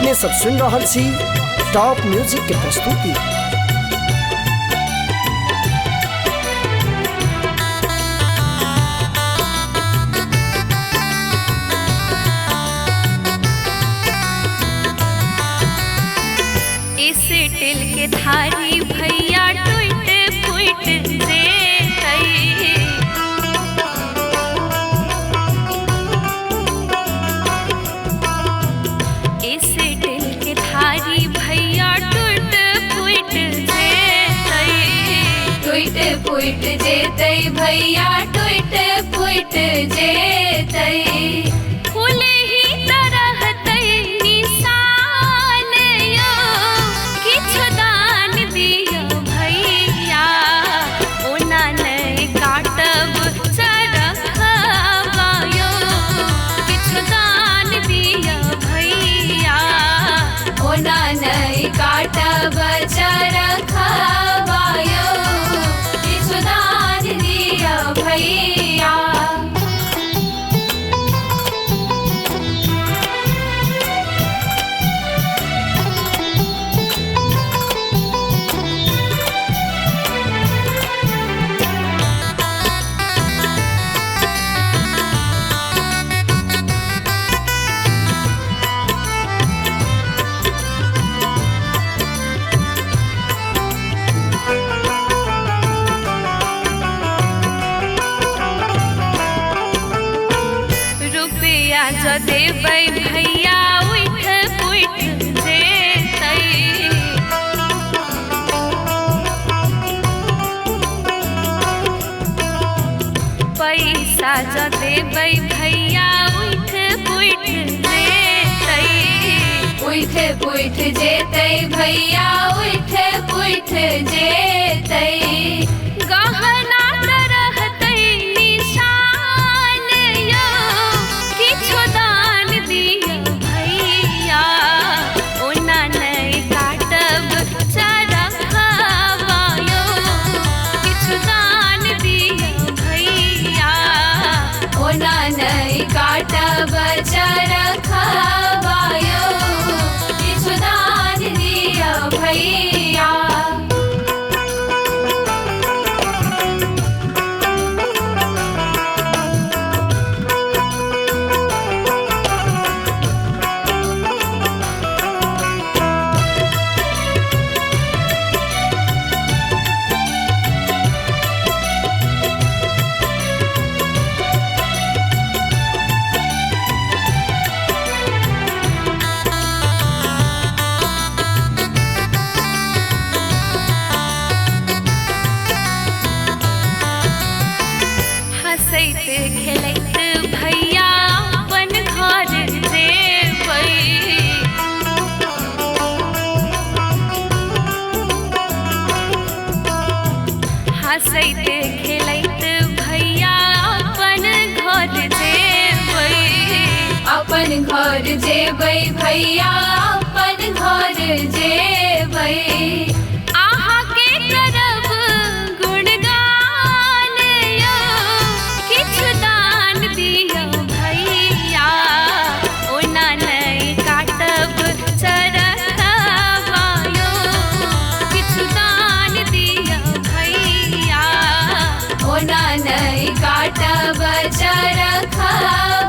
अपने सब सुन रहल छी टॉप म्यूजिक के प्रस्तुति। इस टिल के थारी भैया टूट फूट जेतै। इस टिल के थारी भैया टूट फूट जेतै। टूट फूट जेतै भैया टूट फूट जेतै। फूल ही तरहतै निशान यो, किछु दान दियौ भैया, ओना नहि काटब चरखबा यौ, किछु दान दियौ भैया, ओना नहि काटब चरखबा यौ, किछु दान दियौ भैया। रुपया ज देबै भैया उठ पुठ जेतै। पैसा ज देबै भैया उठ पुठ जेतै। उठ पुठ जेतै भैया उठ पुठ जेतै। गहना रहतै निशान यौ, किछु दान दियौ भैया, ओना नहि काटब चरखबा यौ, किछु दान दियौ भैया, ओना नहि काटब चरखबा यौ, किछु दान दियौ भैया। हँसैत खेलैत भैया अपन घर जेबै। हँसैत खेलैत भैया अपन घर जेबै। अपन घर जेबै भैया अपन घर जेबै। अहाँके करब गुणगान यौ, किछु दान दियौ भैया, ओना नहि काटब चरखबा यौ, किछु दान दियौ भैया, ओना नहि काटब चरखबा